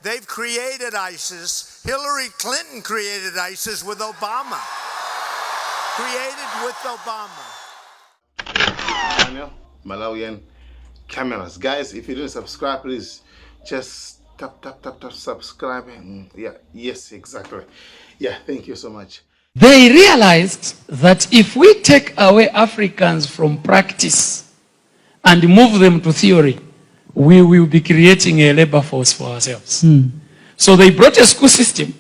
They've created ISIS. Hillary Clinton created ISIS with Obama. Created with Obama. Daniel, Malawian cameras. Guys, if you didn't subscribe, please just tap, tap, tap, tap, subscribe. And yeah, yes, exactly. Yeah, thank you so much. They realized that if we take away Africans from practice and move them to theory, we will be creating a labor force for ourselves. So they brought a school system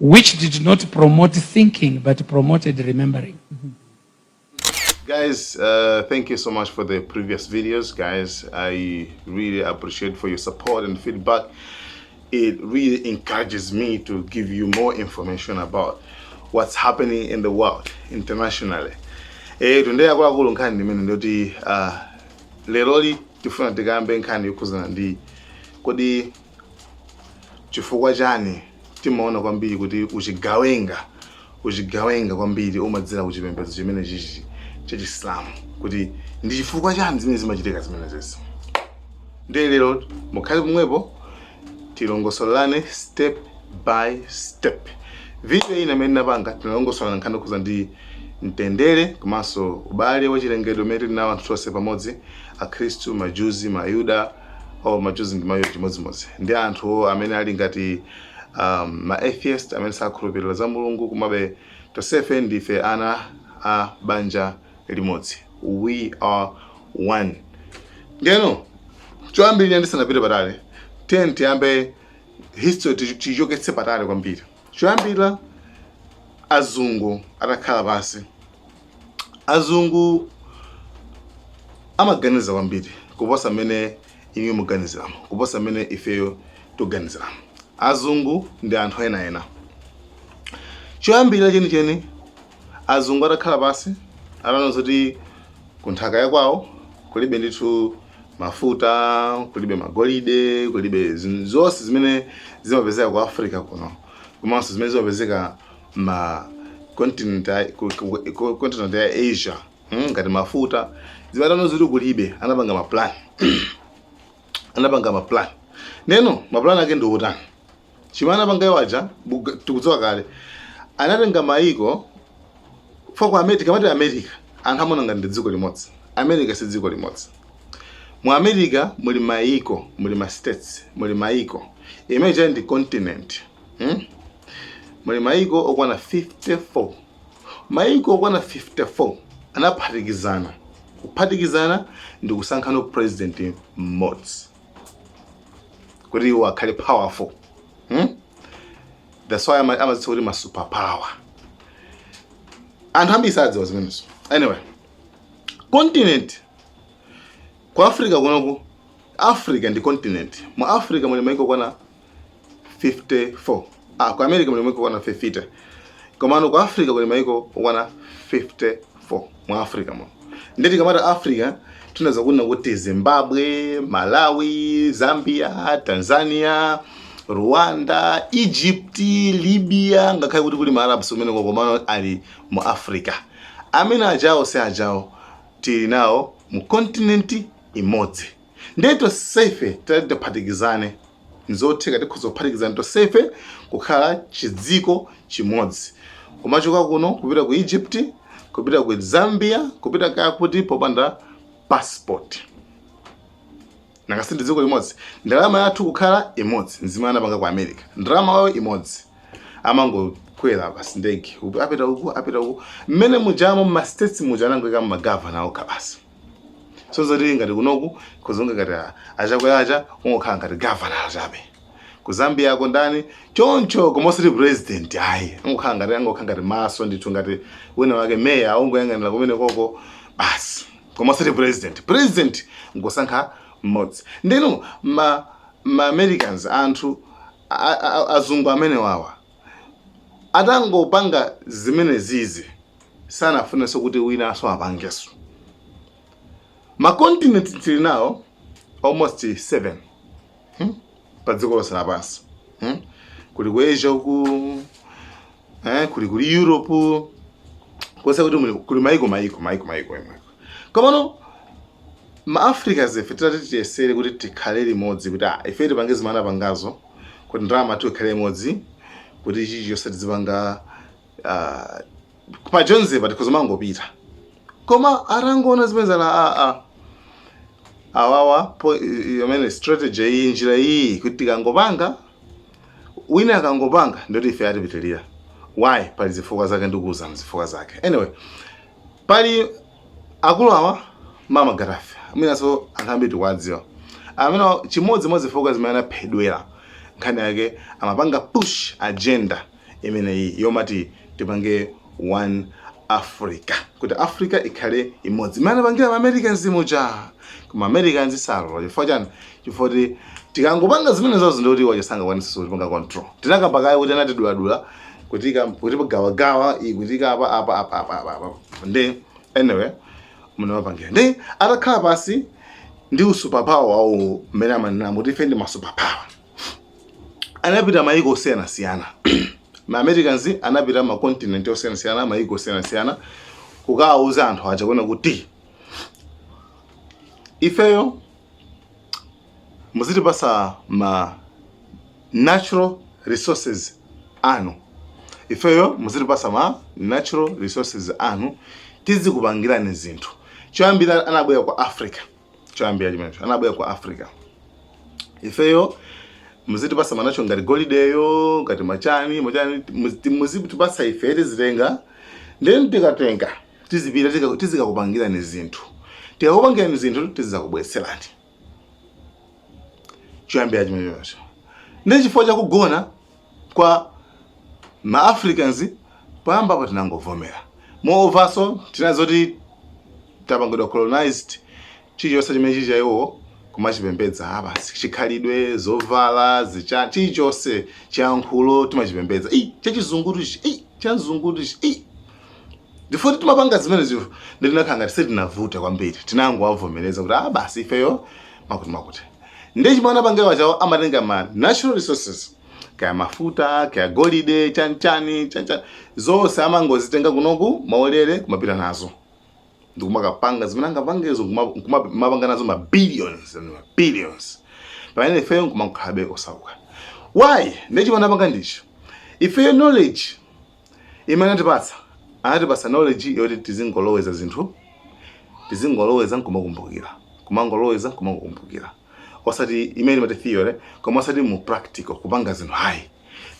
which did not promote thinking but promoted remembering. Guys, thank you so much for the previous videos, guys. I really appreciate for your support and feedback. It really encourages me to give you more information about what's happening in the world internationally. Tunde akuluakulu, nkhani ndimene ndoti leroli tifuna tikambe nkhani yokhuzana ndi kodi chifukwa chani timaona kwambiri kuti uchigawenga kwambiri umadzera kuchipembedzo chimene chichi chachisilamu, kuti ndi chifukwa chani zimene zimachitika zimenezezi. Ndiye lero mukhale pomwepo, tilongosolane step by step. Video ina imene ndinapanga, tinalongosolana nkhani yokhuza ndi mtendere komanso ubale wachilengedwe umene tili nawo anthu tonse pamodzi, akhristu, majuzi, mayuda o majuzi ndi mayuda chimodzimodzi, ndi anthu amene ali ngati ma atheist amene sakhulupirira za Mulungu, komabe tonsefe ndife ana a banja limodzi. We are one. Ndiyeno choyambirira, ndisanapite patali, tiye tiyambe history, tichoketse patali kwambiri. Choyambira, azungu atakhala pasi, azungu amaganiza kwambiri kuposa mmene inu muganiziramo, kuposa mmene ifeyo tikuganiziramo. Azungu ndi anthu ena. Choyambirira chenicheni, azungu atakhala pasi ataona kuti kunthaka yakwawo kulibe ndithu mafuta, kulibe magolide, kulibe zinthu zonse zimene zimapezeka ku Africa kuno, komanso zimene zimapezeka ma continent continent ya Asia, ngati mafuta, zimene zoti kulibe, anapanga maplan. Anapanga maplan. Neno maplan ake ndi otani? Chimene anapanga iwo aja, tikudziwa kale, anatenga maiko fa ku America. Mati America, anthu amaona ngati ndi dziko limodzi. America si dziko limodzi. Mu America muli maiko, muli ma states, muli maiko imene chali ndi continent, Muli maiko okwana 54. Maiko okwana 54 anaphatikizana, kuphatikizana ndi kusankhano president mmodzi kuti iwo akhale powerful, That's why amazitcha kuti ma superpower. Anthu ambiri sadziwa zimenezo. Anyway, continent ku Africa kunoku, Africa ndi continent. Mu Africa muli maiko okwana 54. Ah, ku America muli maiko okwana 50, komano ku Africa kuli maiko okwana 54. Mu Africa muno, ndeti kamati Africa, tunaweza kunena kuti Zimbabwe, Malawi, Zambia, Tanzania, Rwanda, Egypt, Libya, ngakhale kuti kuli maarabs kumeneko, komano ali mu Africa. Amene ajawo si ajawo, tili nawo mu continent imodzi. Ndiye tonsefe tati tiphatikizane, nzotheka, tikhoza kuphatikizana tonsefe kukhala chidziko chimodzi, kumachoka kuno kupita ku Egypt, kupita ku Zambia, kupita kakuti, popanda passport. Nanga ndi dziko limodzi, ndalama yathu kukhala imodzi. Nzimene anapanga ku America, ndalama yawo imodzi, amangokwera basi ndege, apita uku, apita uku. Mmene mujamo mma states muja anangoika mmagavana okha basi. So zoti ngati kunoku kuzonga ngati achakwera acha kungokhala ngati governor chabe, ku Zambia ako ndani choncho, koma osati president ayi, angokhala ngati maso ndithu, ngati wina wake meya ongoyang'anira kumene koko basi, koma osati president. President ngosankha mmodzi. Ndinu ma Americans, anthu azungu amene wawa atangopanga zimene zizi, sanafunenso kuti winanso apangenso. Ma continent tili nawo almost 7, Pa dziko lonse lapansi, Kuli ku Asia uku, kuli Europe konse, kuti kuli maiko, maiko, maiko, maiko, maiko. Komano ma Africans ife titati tiyesere kuti tikhale limodzi, kuti ah, ife tipange zimene apangazo. Kuti ndalama yathu ikhale imodzi, kuti chilichonse tizipanga pa Jonzi pa tikhoza mangopita. Koma atangoona zimene zala a awawa po imene strategy iyi, njira iyi, kuti tikangopanga, wina akangopanga, ndoti ife atipitirira. Why? Pali zifukwa zake, ndikuwuzani zifukwa zake. Anyway, pali akulu awa, Muammar Gaddafi, amenenso anthu ambiri tikuwadziwa, amene chimodzi mwa zifukwa zimene anaphedwera, nkhani yake amapanga push agenda imeneyi yomati tipange one Africa, kuti Africa ikhale imodzi, imene anapangira ma Americans muja. Koma Americans salola. Chifukwa chani? Chifukwa kuti tikangopanga zimene zazo, ndikuti wacha sangakwanitse kutipanga control. Tinakamba kale kuti anatiduladula, kutika kuti gawagawa, kutika apa, apa, apa, apa, apa, apa. Ndi anyway, munawapangira ndi atakhala pasi ndi usuperpower wawo mmene amanena kuti ife ndi ma superpower, anapita mayiko osiyanasiyana. Ma Americans anapita ma continent osiyanasiyana, mayiko osiyanasiyana, kukawauza anthu aja kuona kuti ifeyo muzitipasa ma natural resources anu, ifeyo muzitipasa ma natural resources anu, tizikupangirani zinthu. Choyambira anabwera ku Africa, choyambira chimenecho anabwera ku Africa: ifeyo muzitipasa ma natural, ngati golideyo, ngati machani machani, muzitipasa, ife tizitenga. Then tikatenga, tizipita, tizikakupangirani zinthu. Tikakupangirani zinthu, tizakubweretserani. Choyambira chimenecho. Ndi chifukwa chakugona kwa ma Africans, poyambapo tinangovomera. Moreoverso tinazoti tapangidwa colonized, chilichonse chimene chili cha iwo kumachipembedza. Apa chikhalidwe, zovala, zicha, chilichonse, chiyankhulo timachipembedza. I chachizungutu ichi, i chamzungutu ichi, i ndifoti timapanga zimenezo. Ndi tinakhala ngati sitinavute kwambiri, tinangowavomereza kuti ah, basi, ifeyo makuti makuti. Ndi chimene anapangira chawo, amatenga ma natural resources, kaya mafuta, kaya golide, chanichani chanichani, zonse amangozitenga kunoku maulere, kumapita nazo ndikumakapanga zimene angapangezo, kumapanga nazo ma billions and ma billions, pamene ifeyo nkumakhalabe osauka. Why? Ndi chimene anapanga ndicho, ifeyo knowledge imene anatipatsa, anatipatsa knowledge yoti tizingoloweza zinthu, tizingoloweza nkumakumbukira, kumangoloweza nkumakumbukira, osati imene imati theory, koma osati mu practical kupanga zinthu hayi.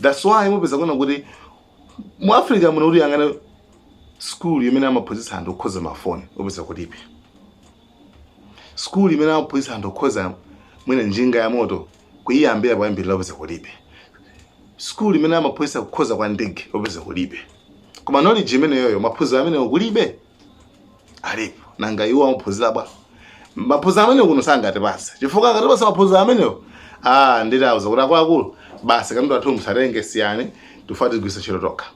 That's why mupeza kuona kuti mu Africa muno, kuti yang'ana school imene amaphunzitsa anthu kukhoza mafoni, upeza kulibe. School imene amaphunzitsa anthu kukhoza mwina njinga ya moto, kuyiyambira poyambirira, upeza kulibe. School imene amaphunzitsa kukhoza kwa ndege, upeza kulibe. Koma knowledge imeneyoyo, maphunziro amenewo kulibe? Alipo. Nanga iwo amaphunzira bwa maphunziro amenewo? Kuno sangatipase, chifukwa akatipasa maphunziro amenewo, ah, nditauza kuti akuluakulu, basi, katundu athu musatenge, siyani, tifa tigwisa ntchito tokha.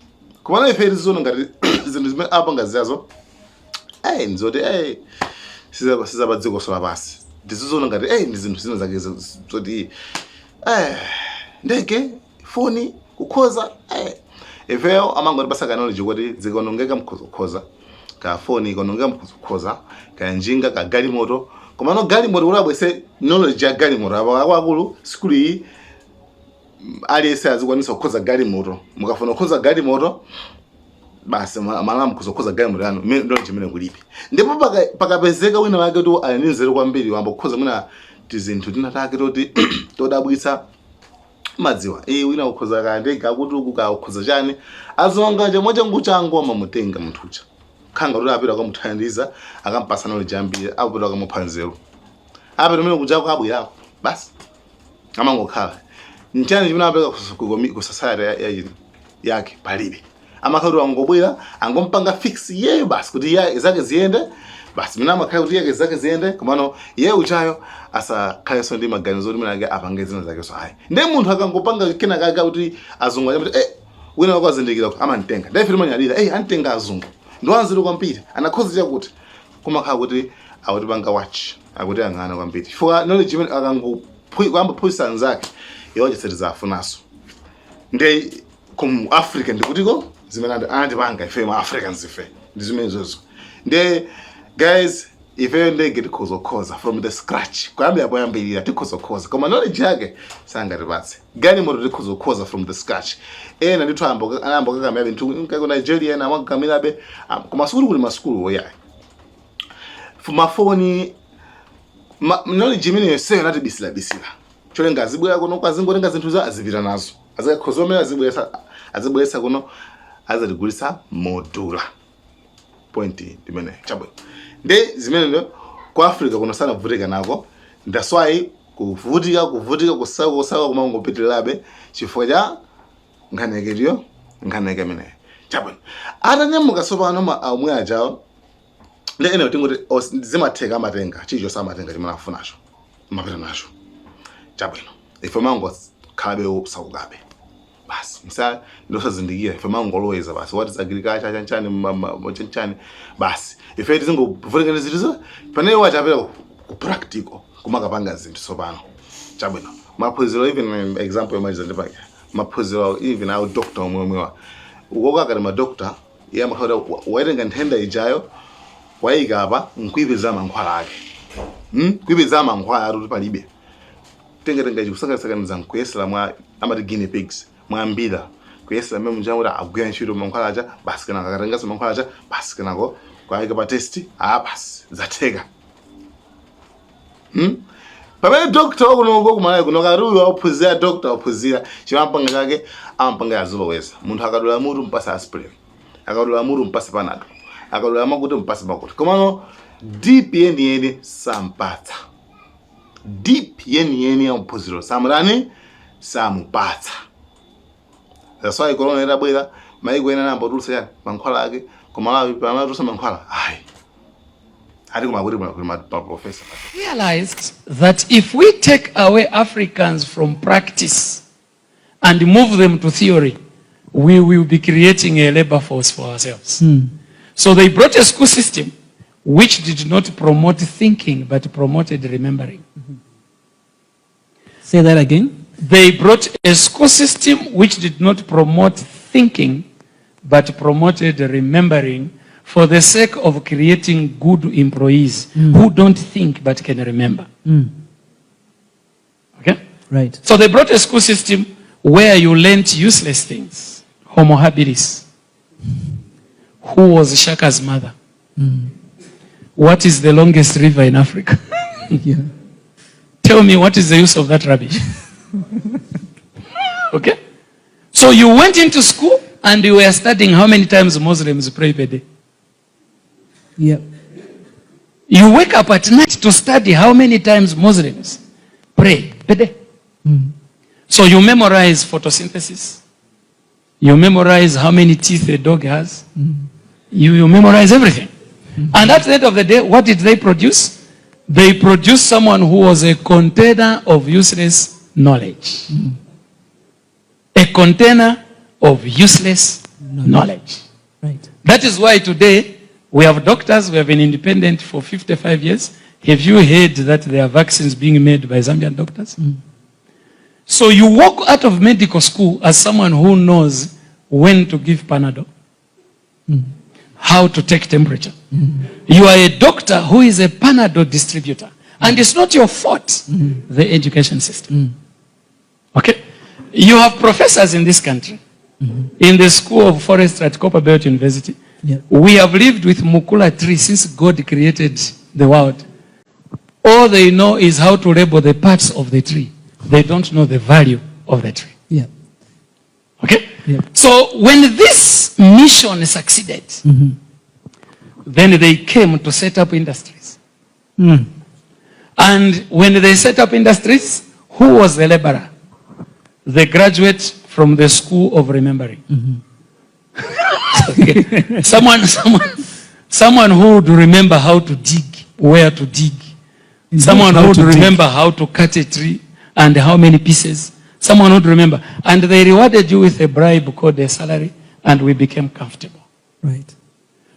Komano ife tiziona ngati zinthu zimene apanga ziyazo, eh, ndizoti, eh, sizapa dziko lapansi. Tizizoona ngati, eh, ndi zinthu zina zake zoti, eh, ndege, foni, kukhoza, eh, ifeyo amangotipasa ka knowledge kuti zikaonongeka mkhoza kukhoza, ka foni ikaonongeka mkhoza kukhoza, ka njinga, ka galimoto. Komano galimoto, kuti abwese knowledge ya galimoto apa, akuluakulu, sikulu iyi aliyense azikwanisa kukhoza galimoto, mukafuna kukhoza galimoto basi, malamu mukhoza kukhoza galimoto yanu. Imene knowledge imene kulibe. Ndipo pakapezeka wina wake kuti ali ndi nzeru kwambiri, wamba kukhoza mwina tizinthu tina take toti todabwitsa, madziwa, eh, wina ukhoza ka ndege, akuti uku ka ukhoza chani, azonga chomwe changu changu, amamutenga munthu uja, khanga kuti apita akamuthandiza, akampasa knowledge ambiri, apita akamupha nzeru, apita umene kujako, abwerako, basi, amangokhala. Nchani chimene amapeka ku society yake? Palibe. Amakhala kuti angobwera, angompanga fix iyeyo basi, kuti iye zake ziyende basi. Mene amakhala kuti iye zake ziyende, komano iye uchayo asakhalenso ndi maganizo kuti mwina ake apange zina zakenso ayi. Ndiye munthu akangopanga kena kake kuti azungu achati, eh, wina wako azindikira, amamtenga. Ndiye ife timanyadira, eh, amtenga azungu, ndi wanzeru kwambiri, anakhoza chakuti. Kumakhala kuti akutipanga watch, akutiyang'ana kwambiri, chifukwa knowledge imene akangokuyamba phunzitsa anzake, iwo chitsatiza afunaso. Ndi ku Africa ndikutiko zimene anatipanga ife ma Africans, ife ndi zimene zozo. Ndi guys, Ifeyo ndege tikhoza kukhoza from the scratch, kuyambira poyambirira tikhoza kukhoza, koma knowledge yake sangatipatse. Galimoto tikhoza kukhoza from the scratch. Ena ndithu anayamba kukakamirabe nthu ku Nigeria, ena amakakamirabe, koma sukulu kuli masukulu oyayi, mafoni knowledge imene yonseyo anatibisirabisira. Cholenga azibwera kuno, azingotenga zinthu za azipita nazo, azikakhoza omene azibweretsa kuno, azatigulitsa modula. Point ndimene chabwino ndi zimene ku Africa kuno sanavutika nako. That's why kuvutika, kuvutika, kusaka, kusaka kumangopitirirabe chifukwa cha nkhani yakeyo, nkhani yake imeneyo. Chabwino, atanyamuka tsopano ma omwe ajawo ndi ene tingoti zimatheka, amatenga chilichonse, amatenga chimene afunacho, amapita nacho. Chabwino, ife mangokhalabe usaukabe basi, msa ndosazindikira. Ife mangoloweza basi, what is agriculture, chanchani, chanchani basi. Ife tizingovutika ndi zinthu pamene wachapera ku practical kumakapanga zinthu tsopano. Chabwino, maphunziro, even example yomaliza ndipake, maphunziro even au doctor omwe omwewa ukoka kati ma doctor iye amakhala kuti waitenga nthenda ijayo, wayika apa nkuipeza mankhwala ake, Kuipeza mankhwala ati kuti palibe tengatenga ichi kusakasakaniza nkuyesera mwa amati guinea pigs, mwambira kuyesera mmene munja kuti agwira ntchito mankhwala aja basi. Kenako akatenganso mankhwala aja basi, kenako kwayika pa test, ah, basi, zatheka, Pamene doctor wakunoko kumalawi kuno kati uyu waphunzira, doctor waphunzira, chimampanga chake amampanga aziloweza. Munthu akadula mutu mpasa aspirin, akadula mutu mpasa Panado, akadula makuti mpasa makuti, komano deep yeniyeni sampatsa. Deep yeniyeni ya mphunziro samutani, samupatsa. That's why corona itabwera, maiko ena anambotulutsa chani, mankhwala ake. Kumalawi pamatulutsa mankhwala ayi, ati koma kuti kuli ma professor. Realized that if we take away Africans from practice and move them to theory, we will be creating a labor force for ourselves. So they brought a school system which did not promote thinking but promoted remembering. Say that again. They brought a school system which did not promote thinking but promoted remembering for the sake of creating good employees who don't think but can remember. Okay? Right. So they brought a school system where you learnt useless things. Homo habilis. Who was Shaka's mother? What is the longest river in Africa? Tell me, what is the use of that rubbish? Okay? So you went into school and you were studying how many times Muslims pray per day. You wake up at night to study how many times Muslims pray per day. So you memorize photosynthesis. You memorize how many teeth a dog has. You memorize everything. And at the end of the day, what did they produce? They produced someone who was a container of useless knowledge. A container of useless knowledge. That is why today we have doctors, we have been independent for 55 years. Have you heard that there are vaccines being made by Zambian doctors? So you walk out of medical school as someone who knows when to give Panadol, how to take temperature. You are a doctor who is a Panadol distributor. And it's not your fault, the education system. Okay? You have professors in this country, in the School of Forestry at Copperbelt University. We have lived with Mukula tree since God created the world. All they know is how to label the parts of the tree. They don't know the value of the tree. Okay? Yeah. So when this mission succeeded, then they came to set up industries. And when they set up industries, who was the laborer? The graduate from the School of Remembering. Okay. Someone who would remember how to dig, where to dig. Someone How who would to dig. Remember how to cut a tree and how many pieces. Someone would remember. And they rewarded you with a bribe called a salary, and we became comfortable.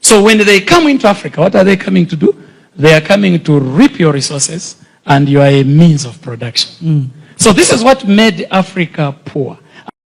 So when they come into Africa, what are they coming to do? They are coming to reap your resources, and you are a means of production. So this is what made Africa poor.